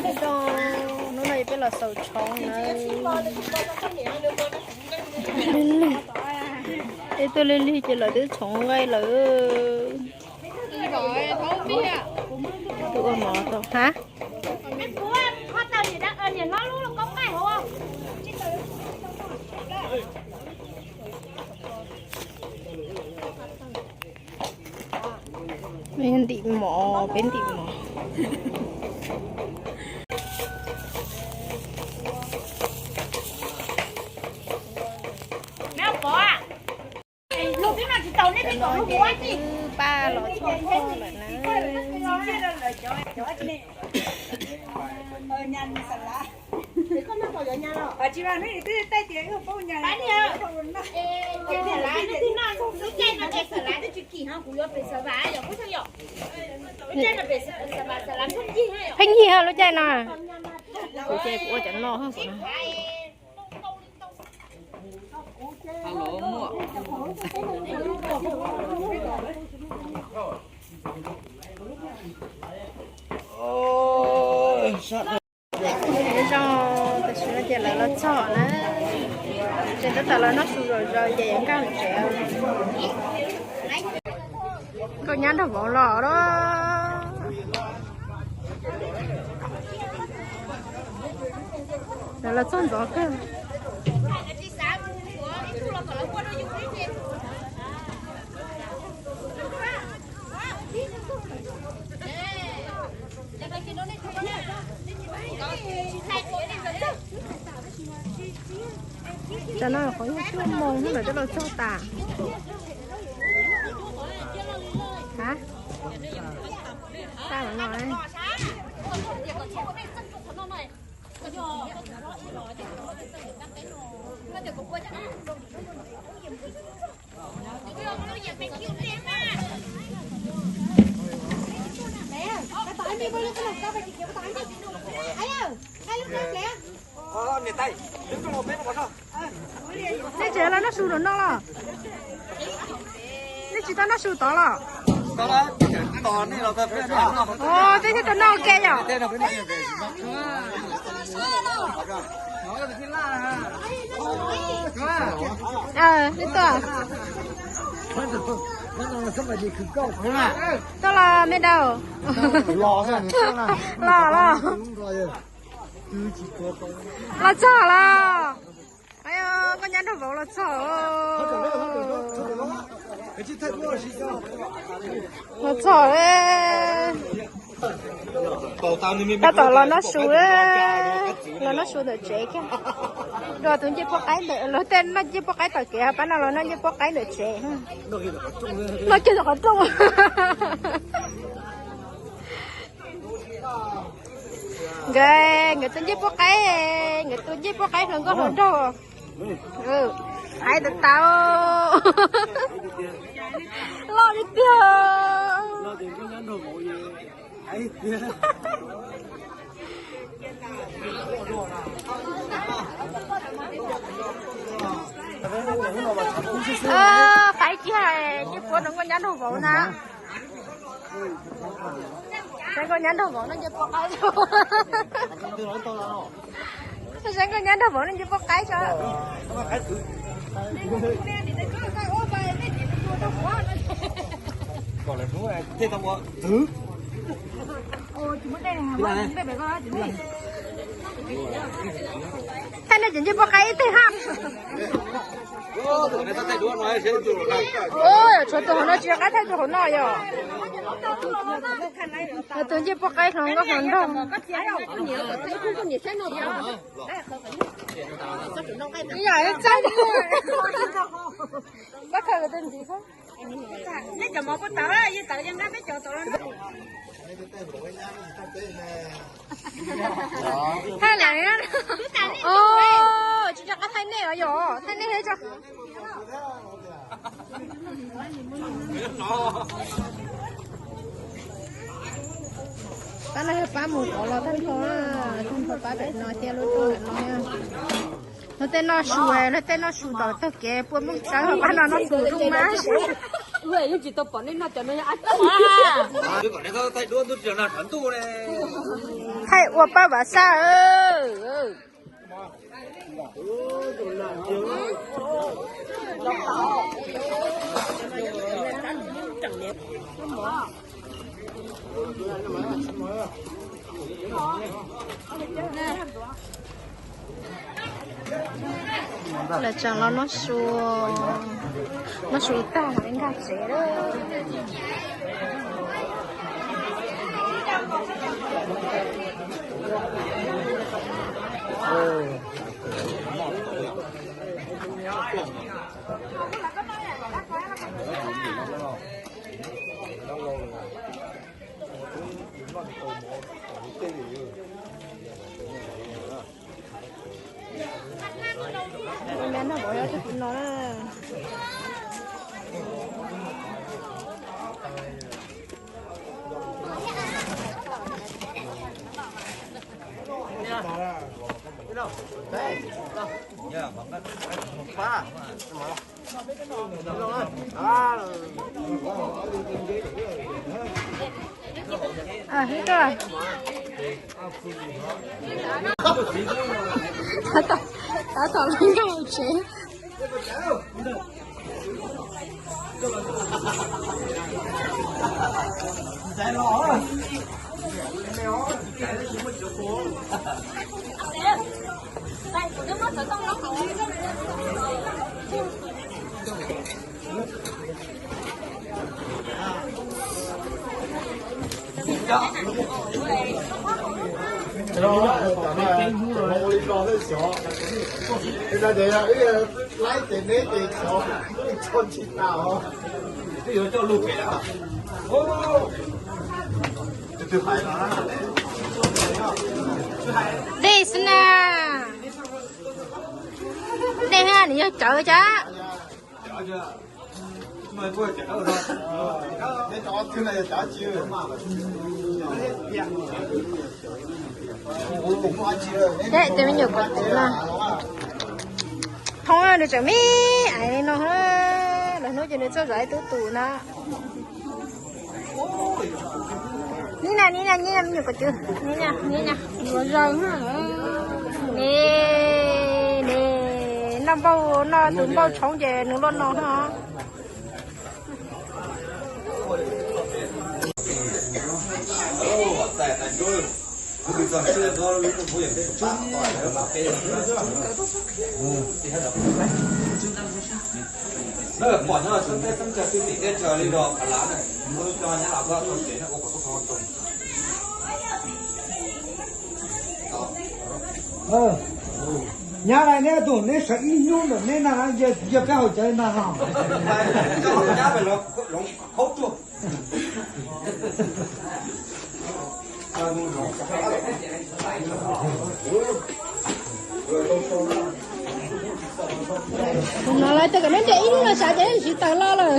Zoo, hnub no peb los xaus tshoob na. Lig lig, peb tuaj lig lig ces lawv twb tshoob nqaij lawm. Twb ua mov tau hab. Ntim mov, peb ntim mov. Tam no ces pab los txog koj lawm na. Pheej yig lub caij no. Kuv ces kuv ua cov no. Zoo, tam sim no ces lawv los txog na. Ces tab tom los noj su zom zaws ces yuav nkag tsev. Nkauj nyab nraug vauv los lawm. Lawv los txog ntxov kawg. Tam no qhov yog cuaj moos lawm twb los txog tas. Hab, tag no. Nej tsis los noj su rau no los? Nej tsis tau noj su tod los? Os, peb thiaj tau noj ua ke yom. Nej tuaj. Tuaj los me dau. Los los. Los txog los. Nkauj nyab nraug vauv los txog. Los txog. Tab tom los noj su, los noj su ntawm tsev kiag. Dua tus ncej puab qaib ntawm, luag tej noj ncej puab qaib tom kev, pab no los noj ncej puab qaib ntawm tsev. Noj kiag tom qhov rooj. Nkawd, nkawd tus ncej puab qaib, nkawd tus ncej puab qaib hluas nkauj hluas nraug. Qaib tau tau. Loj li tiag. Qaib kiag, ncej puab no nkauj nyab nraug vauv na. Saib nkauj nyab nraug vauv no ncej puab qaib. Saib nkauj nyab nraug vauv no ncej puab qaib tso. Thaij nej cov ncej puab qaib ib teg hab. Tshuav tus hauv no tsis nco qab thaij tus hauv no yom. Tus ncej puab qaib hluas nkauj hluas nraug. Ib yam li txaij li. Pab khaws tus ntxiv. Thaij lawm. Tsis nco qab thaij nej os yom, thaij nej thiab tso. Pab no yog pab mus tod los tag nrho, tag nrho pab pem no thiab lub rooj ntawm no. Luag tej noj su, luag tej noj su tom tag kev pua mooj tsawb, pab no noj su rooj mab. Yeej tsis tau pom nej noj cov no yog ab txog. Thaij ua pab vam sab. Lawv tseem los noj su, noj su tag nkag tsev lawm. Tab tom, tab tom los nkag tsev. Dej xwb na. Dej ha, nws yog cawv cas. Teb, tej me nyuam kuv txiv na. Thoob nws tseem me aiv li no, lwm hnub ces nws txawj zov ib tug tus na. Nib na, nib na, nib na, me nyuam kuv txiv, nib na, nib na. Nws, nws noj npauj, noj tus npauj tshoob ces nws luaj no na. Nyab laj, neb tus neb sawv ib hnub ntawm neb na, yog kab haus cawv ntag ho. Tus no lawv tias kom neb nce ib hnub los sav ces neb tsis tawm los lawm.